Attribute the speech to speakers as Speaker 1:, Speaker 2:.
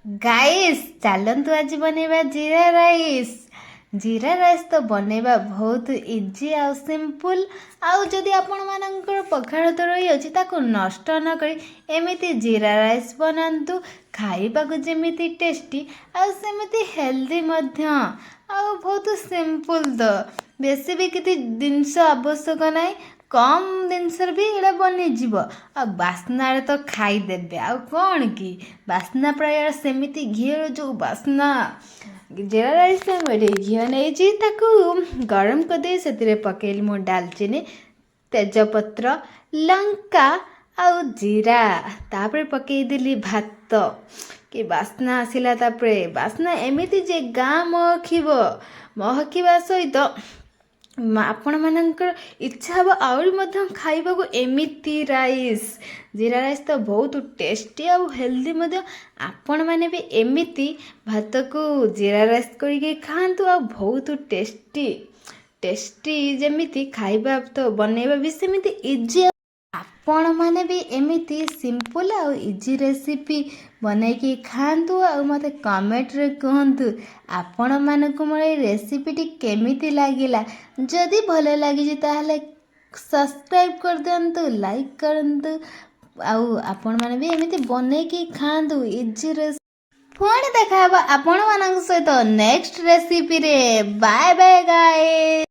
Speaker 1: Guys, ଚାଲନ୍ତୁ ଆଜି ବନେଇବା ଜିରା ରାଇସ୍। ଜିରା ରାଇସ୍ ତ ବନେଇବା ବହୁତ ଇଜି ଆଉ ସିମ୍ପଲ୍। ଆଉ ଯଦି ଆପଣମାନଙ୍କର ପଖାଳ ତ ରହିଅଛି, ତାକୁ ନଷ୍ଟ ନ କରି ଏମିତି ଜିରା ରାଇସ୍ ବନାନ୍ତୁ। ଖାଇବାକୁ ଯେମିତି ଟେଷ୍ଟି ଆଉ ସେମିତି ହେଲ୍ଦି ମଧ୍ୟ। ଆଉ ବହୁତ ସିମ୍ପଲ୍ ତ, ବେଶୀ ବି କିଛି ଜିନିଷ ଆବଶ୍ୟକ ନାହିଁ। କମ୍ ଜିନିଷରେ ବି ଏଇଟା ବନିଯିବ। ଆଉ ବାସ୍ନାରେ ତ ଖାଇଦେବେ। ଆଉ କ'ଣ କି ବାସ୍ନା, ପ୍ରାୟ ସେମିତି ଘିଅର ଯେଉଁ ବାସ୍ନା। ଜିରା ରାଇସ୍ ପାଇଁ ମୁଁ ଏଠି ଘିଅ ନେଇଛି। ତାକୁ ଗରମ କରିଦେଇ ସେଥିରେ ପକେଇଲି ମୁଁ ଡାଲଚିନି, ତେଜପତ୍ର, ଲଙ୍କା ଆଉ ଜିରା। ତାପରେ ପକେଇଦେଲି ଭାତ। କି ବାସ୍ନା ଆସିଲା! ତାପରେ ବାସ୍ନା ଏମିତି ଯେ ଗାଁ ମହକିବ। ମହକିବା ସହିତ ଆପଣମାନଙ୍କର ଇଚ୍ଛା ହେବ ଆହୁରି ମଧ୍ୟ ଖାଇବାକୁ ଏମିତି ରାଇସ୍। ଜିରା ରାଇସ୍ ତ ବହୁତ ଟେଷ୍ଟି ଆଉ ହେଲ୍ଦି ମଧ୍ୟ। ଆପଣମାନେ ବି ଏମିତି ଭାତକୁ ଜିରା ରାଇସ୍ କରିକି ଖାଆନ୍ତୁ। ଆଉ ବହୁତ ଟେଷ୍ଟି। ଟେଷ୍ଟି ଯେମିତି ଖାଇବା ତ ବନେଇବା ବି ସେମିତି ଇଜି। ଆପଣମାନେ ବି ଏମିତି ସିମ୍ପଲ୍ ଆଉ ଇଜି ରେସିପି ବନେଇକି ଖାଆନ୍ତୁ ଆଉ ମୋତେ କମେଣ୍ଟରେ କୁହନ୍ତୁ ଆପଣମାନଙ୍କୁ ମୋର ଏଇ ରେସିପିଟି କେମିତି ଲାଗିଲା। ଯଦି ଭଲ ଲାଗିଛି, ତାହେଲେ ସବସ୍କ୍ରାଇବ୍ କରିଦିଅନ୍ତୁ, ଲାଇକ୍ କରନ୍ତୁ ଆଉ ଆପଣମାନେ ବି ଏମିତି ବନେଇକି ଖାଆନ୍ତୁ ଇଜି ରେସିପି। ପୁଣି ଦେଖା ହେବ ଆପଣମାନଙ୍କ ସହିତ ନେକ୍ସଟ ରେସିପିରେ। Bye bye guys.